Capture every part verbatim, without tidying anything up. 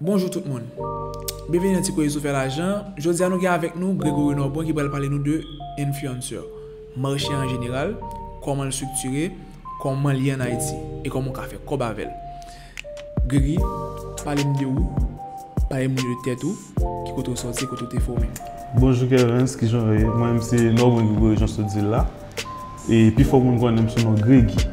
Bonjou tout moun. Byenveni nan Ti Koze sou Fè Lajan. Jodi a nou gen avèk nou Gregory Norbon ki pral pale nou de influencer, mache an jeneral, kòman l striktire, kòman l ye ann Ayiti e kòman w ka fè kòb avè l. Gregory, pale m de ou, pale m de tèt ou, ki kote w sòti, kote w te fòme. Bonjou Kervens, kijan w ye? Mwen menm se Norbon Gregory, jan w sot di l la. E pifò moun konnen m sou non Gregy.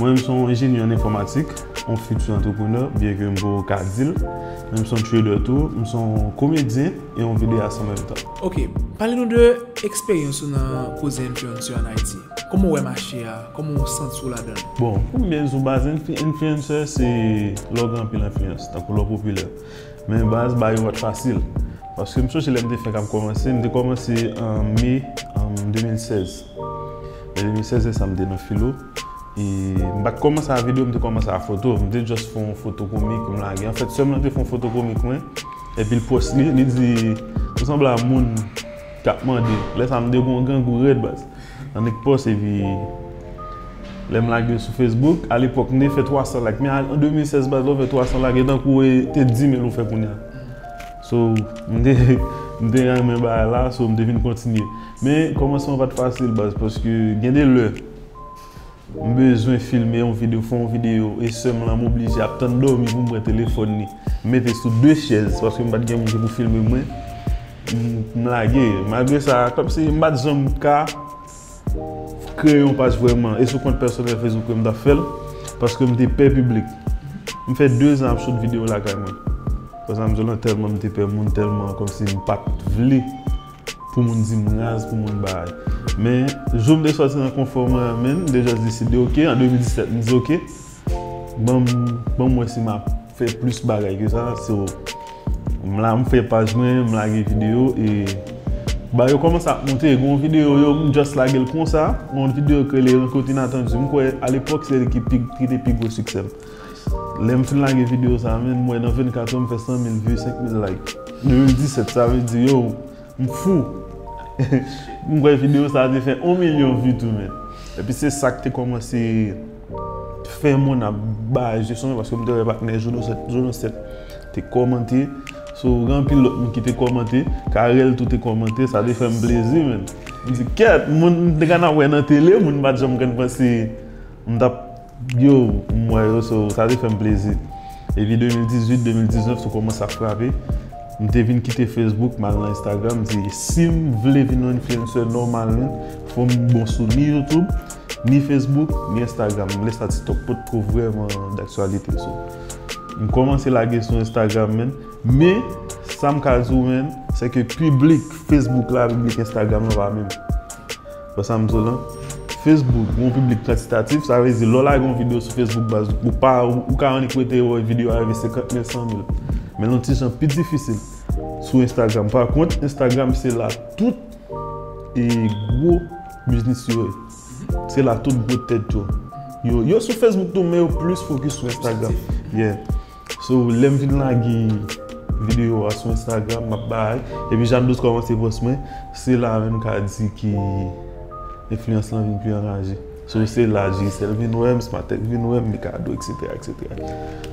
Mwen menm se yon enjenyè an enfòmatik, yon fiti antreprenè, byen ke m poko ka di l. Men m se yon trader tou, m se yon komedyen e yon videyas an menm tan. Ok, pale nou de eksperyans ou nan koze influencer ann Ayiti. Kòman w wè mache a? Kòman w santi w ladan l? Bon, pou m byen di w, baz, influ- influencer se lè w gen anpil enfliyans, tankou lè w popilè. Men baz, bagay yo pa t fasil. Paske m sonje lè m te fèk ap kòmanse, m te kòmanse an me, an de mil sèz. An de mil sèz, se sa m te nan filo. E m pa t kòmanse a videyo, m te kòmanse a foto. M te just fè yon foto komik, m lage. Anfèt, sè m lan te fè yon foto komik mwen, epi l pòs li, li di, "Ou sanble a moun k ap mande." Lè sa a, m te gen yon grangou rèd, baz. Annik pòs, epi lè m lage l sou Facebook, alepòk, m te fè twa san like. Men an de mil sèz, baz, lè w fè twa san like, e tankou e te di mil ou fè kounye a. So, m te, m te renmen bagay la, so m te vin kontinye. Men kòmansman pa t fasil, baz, paske gen de lè, m bezwen filme yon videyo, fè yon videyo, e sè m lan, m oblije ap tann dòmi pou m pran telefòn li, m mete sou de chèz, paske m pa t gen moun ki pou filme mwen, m, m lage. Malgre sa, kòmsi m pa t janm ka kreye yon paj vrèman, e sou kont pèsonèl Facebook ke m t ap fè l, paske m te pè piblik. M fè de zan ap shoot videyo lakay mwen. Paske m di w lan, tèlman m te pè moun, tèlman kòmsi m pa t vle pou moun di m raz, pou moun bagay. Men, jou m te sòti nan konfò mwen an, men, m te just deside, ok, an de mil disèt, m di, ok, ban m, ban m wè si m ap fè plis bagay ke sa. So, m la, m fè paj mwen, m lage videyo, e bagay yo kòmanse ap monte. Gen yon videyo, yo, m just lage l konsa, yon videyo ki rele Rencontre Inattendu. M kwè, alepòk, se li ki pi, ki te pi gwo siksè m. Lè m fin lage videyo sa, men, m wè nan vennkat è, m fè san mil view, senk mil like. De mil disèt, sa vle di, yo, m fou. M kwè videyo sa a te fè yon milyon vi tou, men. Epi se sa k te kòmanse fè moun ap bay je sou mwen, paske m te wè patnè Jono sèt, Jono sèt te kòmante. So, gen anpil lòt moun ki te kòmante. Karèl tou te kòmante, sa te fè m plezi, men. M di, kèt, moun m te konn ap wè nan tele, moun m pa t janm konn panse m t ap, yo, m wè yo, so, sa te fè m plezi. Epi de mil dizuit, de mil diznèf tou kòmanse ap frape. M te vin kite Facebook, m al nan Instagram, m di, si m vle vin yon influencer nòmal, men, fò m bon sou ni YouTube, ni Facebook, ni Instagram. Lè sa TikTok potko vrèman daktyalite, so. M kòmanse lage sou Instagram, men. Men, sa m ka di w, men, se ke piblik Facebook la, piblik Instagram la pa menm. Wè sa m di w lan? Facebook, yon piblik kantitatif, sa vle di, lè w lage yon videyo sou Facebook, baz, ou pa, ou, ou ka annik rete wè videyo a rive senkant mil, san mil. Men l yon ti jan pi difisil sou Instagram. Pa kont, Instagram, se la tout e gwo biznis yo ye. Se la tout gwo tèt yo. Yo, yo sou Facebook tou, men yo plis fokis sou Instagram. Yeah. So, lè m vin lage videyo a sou Instagram, m ap bay, epi Jeanne Douce kòmanse pòs mwen, se la menm m ka di ki enfliyans lan vin pi anraje. So, se la J S L vin wè m, Smartech vin wè m, Mikado, et cetera, et cetera.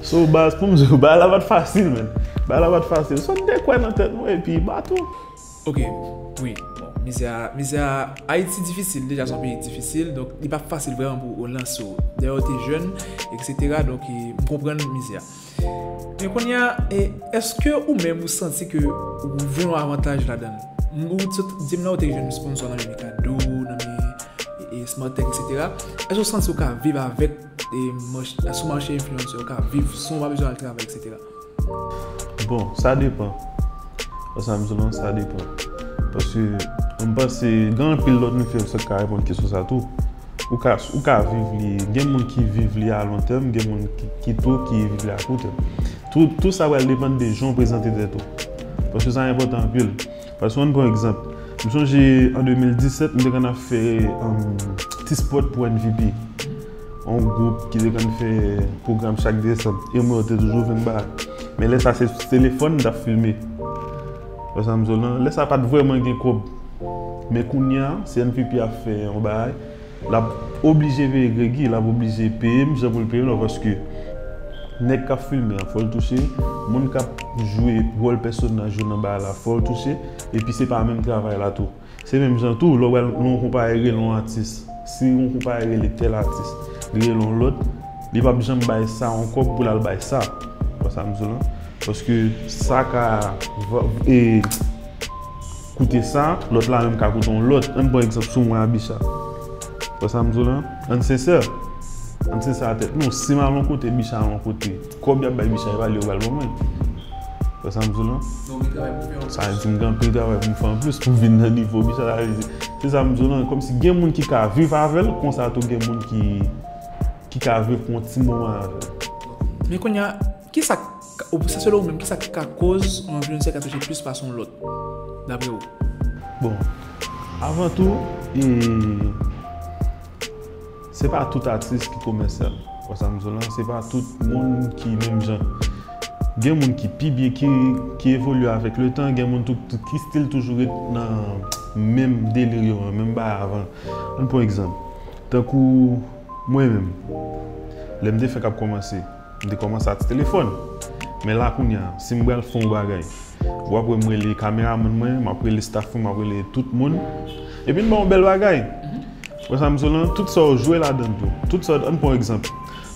So, baz, pou m di w, bagay la pa t fasil, men. Bagay la pa t fasil. Sot te kwè nan tèt mwen, epi bato. Ok, wi, bon, mizè a, mizè a, Ayiti difisil, deja se yon peyi difisil, donk li pa fasil vrèman pou w lanse w. Dayè w te jèn, et cetera, donk, e, m konprann mizè a. Men kounye a, e, èske ou menm ou santi ke ou jwenn yon avantaj ladan l? Ou t-, di m nan ou te jwenn sponsò nan men Mikado, nan men, e, e, Smartech, et cetera. Èske ou santi ou ka viv avèk, e, mach-, sou mache enfliyansè, ou ka viv san w pa bezwen al travay, et cetera? Bon, sa depan. Sa m di w lan, sa depan. Paske m panse gen anpil lòt enfliyansè k ka reponn kesyon sa tou. Ou ka, ou ka viv li, gen moun ki viv li a lon tèm, gen moun ki, ki tou ki viv li a kou tèm. Tou, tou sa pral depann de jan w prezante tèt ou. Paske sa enpòtan anpil. Paske ann pran egzanp. M sonje an de mil disèt, m te konn ap fè, um, ti spot pou N V P. Yon gwoup ki te konn fè pwogram chak desanm. E mwen yo te toujou vin ba. Men lè sa se sou telefòn m t ap filme. Wè sa m di w lan? Lè sa pa t vrèman gen kòb. Men kounye a, si N V P ap fè yon bagay, l ap oblije peye Gregy, l ap oblije peye m jan pou l peye m nan, paske Nèg k ap filme an, fò l touche. Moun k ap jwe wòl pèsonaj yo nan bagay la, fò l touche. Epi se pa menm travay la tou. Se menm jan tou, lè w pral, lè yon konpayi rele yon atis, si yon konpayi rele tèl atis, li rele yon lòt, li p ap janm bay sa yon kòb pou l al bay sa. Wè sa m di w lan? Paske sa ka va- e, koute sa, lòt la menm ka koute yon lòt. Ann pran egzanp sou mwen a Bicha. Wè sa m di w lan? Ann sensè. Ann sensè a tèt nou. Si m al yon kote, Bicha al yon kote, kòb y ap bay Bicha, e pa li yo pral ban mwen. Wè sa m di w lan? Donk, gen travay pou fè anplis. Sa vle di m gen anpil travay pou m fè anplis pou m vin nan nivo Bicha, sa vle di. Se sa m di w lan, kòmsi gen moun ki ka viv avè l, konsa tou gen moun ki, ki ka viv pou yon ti moman avè l. Men kounye a, kisa k, ou, sa selon ou menm, kisa k ka koz yon enfliyansè ka touche plis pase yon lòt, dapre ou? Bon, avan tou, e, se pa tout atis ki komèsyal. Wè sa m di w lan, se pa tout moun ki menm jan. Gen moun ki pi byen, ki, ki evolye avèk letan, gen moun tou, tou ki still toujou ret nan menm delir yo an, menm bagay avan. Ann pran egzanp. Tankou mwen menm, lè m te fenk ap kòmanse, m te kòmanse ak ti telefòn. Men la kounye a, si m pral fè yon bagay, w ap wè m rele kameramann mwen, m ap rele staff mwen, m ap rele tout moun. Epi n ba yon bèl bagay. Wè sa m di w lan, tout sa w jwe ladan l tou. Tout sa, ann pran yon egzanp.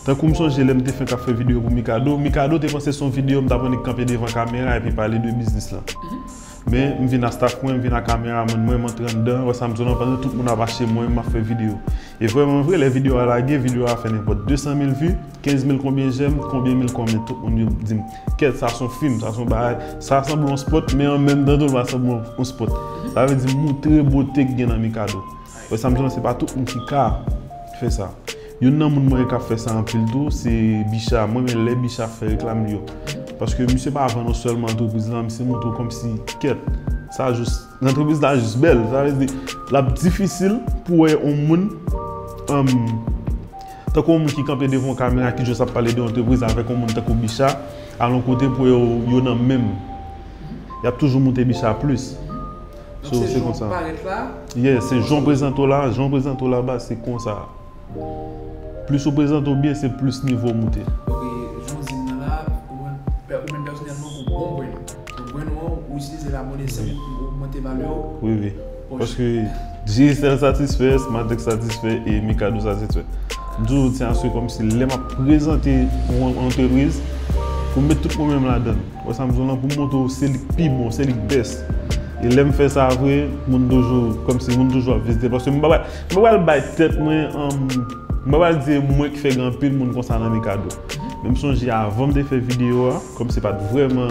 Tankou m sonje lè m te fenk ap fè videyo pou Mikado, Mikado te panse se yon videyo m t ap annik kanpe devan kamera epi pale de biznis lan. Men m vin a staff mwen, m vin a kameramann mwen, m antre anndan, wè sa m di w lan, pandan tout moun ap achte mwen, m ap fè videyo. E vrèman vre, lè videyo a lage, videyo a fè nenpòt de san mil vi, kenz mil konbyen jèm, konbyen mil kòmantè, tout moun yo di m, kèt, sa se yon fim, sa se yon bagay, sa sanble yon spòt, men an menm tan tou, l pa sanble yon, yon spòt. Sa vle di, moutre bote k gen nan Mikado. Wè sa m di w lan, se pa tout moun ki ka fè sa. Youn nan moun mwen k ap fè sa anpil tou, se Bicha. Mwen renmen lè Bicha fè reklam li yo. Paske misye pa vann ou sèlman antrepriz lan, misye montre w kòmsi, kèt, sa jis, antrepriz la jis bèl. Sa vle di, l ap difisil pou wè yon moun, um, tankou yon moun ki kanpe devan yon kamera ki jis ap pale de yon antrepriz avèk yon moun tankou Bicha, al yon kote pou yo, yo nan menm. Y ap toujou moute Bicha plis. So, se konsa. Donk, se jan w parèt la. Yeah, se jan w prezante w la, jan w prezante w laba, se konsa. Plis ou prezante w byen, se plis nivo w moute. Ok, jan w di m nan la, ou menm, pè-, ou menm pèsonèlman, ou bon brand. Donk, brand ou an, ou itilize l a bon esyan pou, pou ogmante valè w. Wi, wi. Paske Digicel satisfè, Smartex satisfè, e Mikado satisfè. M toujou di sa, se kòmsi lè m ap prezante yon antrepriz, pou m met tout mwen menm ladan l. Wè sa m di w lan, pou m montre w se li k pi bon, se li k best. E lè m fè sa vre, moun toujou, kòmsi moun toujou ap vizite. Paske m pa pral, m pa pral bay tèt mwen, um, m pa pral di e mwen ki fè gen anpil moun konsa nan Mikado. Men m sonje avan m te fè videyo a, kòmsi pa t vrèman,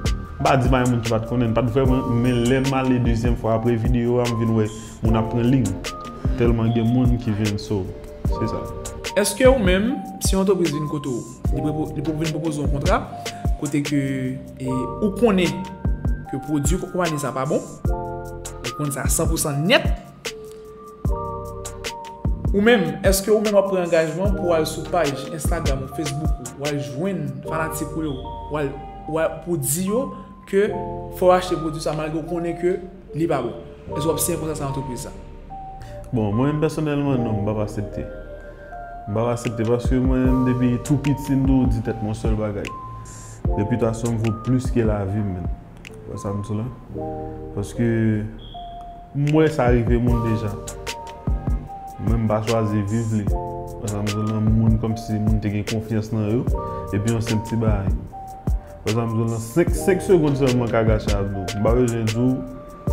m pa di pa gen moun ki pa t konnen, pa t vrèman, men lè m ale dezyèm fwa apre videyo a, m vin wè moun ap pran liy. Tèlman gen moun ki vin, so, se sa. Èske ou menm, si yon antrepriz vin kote w, li pwopo-, li pwopo-, vin pwopoze w yon kontra, kote ke, e, ou konnen ke pwodui konpayi sa pa bon, ou konn sa san pou san nèt, ou menm, èske ou menm w ap pran angajman pou w al sou paj Instagram ou Facebook ou, w al jwenn fanatik ou yo, w al, w al pou di yo ke fò w achte pwodui sa malgre w konnen ke li pa bon? Èske w ap siyen kontra sa antrepriz sa? Bon, mwen menm pèsonèlman, non, m p ap aksepte. M p ap aksepte paske mwen menm depi tou piti m toujou di tèt mwen yon sèl bagay. Repitasyon m vo plis ke lavi m menm. Wè sa m di w la? Paske m wè sa rive moun deja. Mwen m pa chwazi viv li. Wè sa m di w la? Moun kòmsi moun te gen konfyans nan yo. Epi yon senp ti bagay. Wè sa m di w la? Senk, senk segonn sèlman ka gache ap di w. M pa bezwen di w,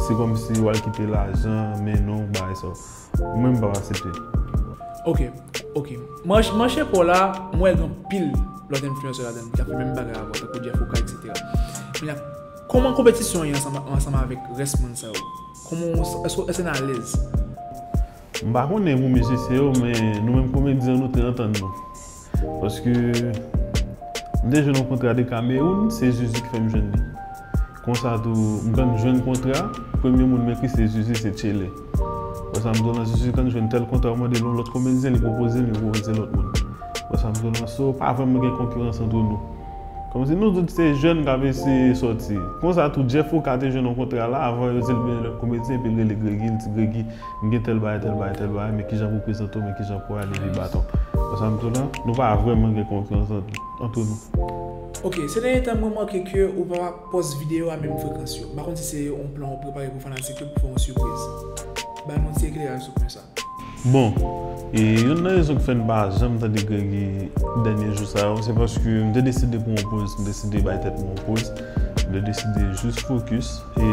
se kòmsi w al kite lajan, men non, bagay sa. Mwen m p ap aksepte. Ok, ok. Manch, manch enpo la, m wè gen anpil lòt enfliyansè ladan l ki ap fè menm bagay avè w, tankou Jeff Oka, et cetera. Men la, kòman konpetisyon an ye ansanm, ansanm avèk rès moun sa yo? Kòman w, èske, èske n alèz? M pa konnen pou mizisyen yo, men nou menm komedyen, nou te antann nou. Paske m te jwenn yon kontra de Kamewoun, se Zuzu ki fè m jwenn li. Konsa tou, m konn jwenn kontra, premye moun m ekri se Zuzu, se Tchele. Wè sa m di w lan, Zuzu konn jwenn tèl kontra, ou mande l yon lòt komedyen, li pwopoze m, li pwopoze lòt moun. Wè sa m di w lan, so, pa vrèman gen konkirans ant nou. Kòmsi nou tout se jèn k ap eseye sòti. Konsa tou, Jeff Oka te jwenn yon kontra la, avan yo di l gen lòt komedyen, epi l rele Gregy, l di Gregy, m gen tèl bagay, tèl bagay, tèl bagay, men kijan pou prezante w, men kijan pou ale, epi baton. Konsa m tou la, nou pa vrèman gen konfyans ant, ant nou. Ok, se dènye tan m remake ke ou pa pòs videyo a menm frekans yo. M pa konn si se yon plan ou prepare pou fanatik yo pou fè yon sipriz. Ba nou ti ekleraj sou pwen sa. Bon, e youn nan rezon ki fè n pa janm tande Gregy dènye jou sa yo, se paske m te deside pran yon poz, m deside bay tèt mwen yon poz, m te deside jis fokis e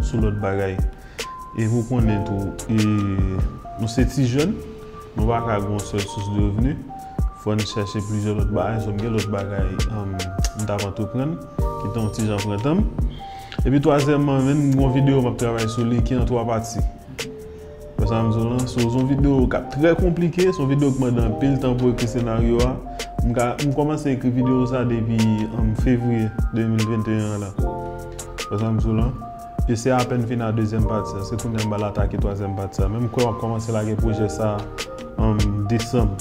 sou lòt bagay. E pou konnen tou, e nou se ti jèn, nou pa ka gen yon sèl sous de revni, fò n chèche plizyè lòt bagay, so m gen lòt bagay um, m t ap antreprann, ki te yon ti jan pran tan m. Epi twazyèmman, menm m gen yon videyo m ap travay sou li ki an twa pati. Wè sa m di w lan, so, se yon videyo k ap trè konplike, se yon videyo ki mande anpil tan pou ekri senaryo a. M ka, m kòmanse ekri videyo sa depi um, fevriye de mil venteyen an la. Wè sa m di w lan. E se apèn fin a dezyèm pati a, se kounye a m pral atake twazyèm pati a. Men m kwè w ap kòmanse lage pwojè sa an um, desanm.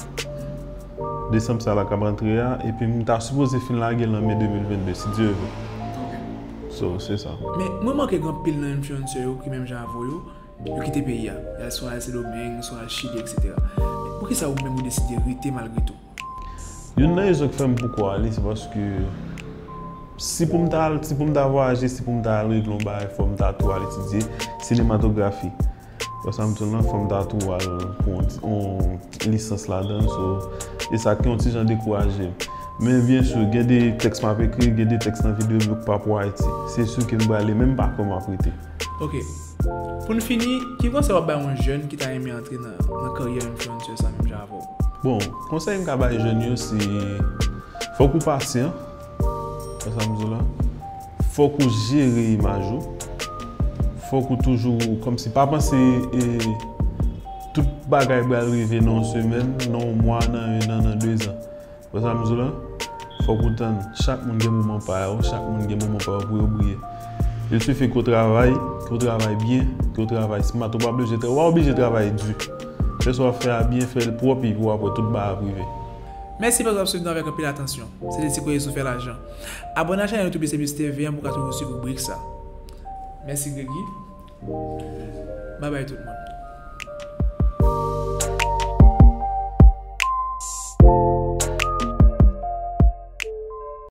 Desanm sa la k ap rantre a, epi m ta sipoze fin lage l an me de mil vennde, si Dye vle. So, se sa. Men, mwen remake gen anpil nan influencer yo ki menm jan avè w yo, yo kite peyi a. Y al swa al Sendomeng, swa al Chili, etsetera. Men poukisa ou menm ou deside rete malgre tou? Youn nan rezon ki fè m poko ale, se paske si pou m ta al, si pou m ta vwayaje, si pou m ta al regle yon bagay, fò m ta tou al etidye sinematografi. Wè sa m di w lan, fò m ta tou al pran yon, yon lisans ladan, so, e sa ki yon ti jan dekouraje m. Men byen si, gen de tèks m ap ekri, gen de tèks nan videyo m yo k pa pou Ayiti. Se si ke m prale, men m pa kwè m ap rete. Ok. Pou n fini, ki konsèy w ap bay yon jèn ki ta renmen antre nan, nan karyè influencer sa menm jan avè w? Bon, konsèy m ka bay jèn yo se fòk ou pasyan, wè sa m di w lan. Fòk ou jere imaj ou. Fòk ou toujou, kòmsi pa panse e, tout bagay pral rive nan yon semèn, nan yon mwa, nan en an, nan dezan. Wè sa m di w lan? Fòk ou tann. Chak moun gen moman pa yo, chak moun gen moman pa yo pou yo briye. Il suffit ke w travay, ke w travay byen, ke w travay smart. Ou pa oblije tra-, w pa oblije travay di. Fè sa w ap fè a byen, fè l pwòp, epi w ap wè tout bagay ap rive. Mèsi paske w ap swiv nou avèk anpil atansyon. Se te Ti Koze sou Fè Lajan. Abòne a chanèl YouTube Mister Beast T V an pou w ka toujou swiv ribrik sa. Mèsi Gregy. Babay tout moun.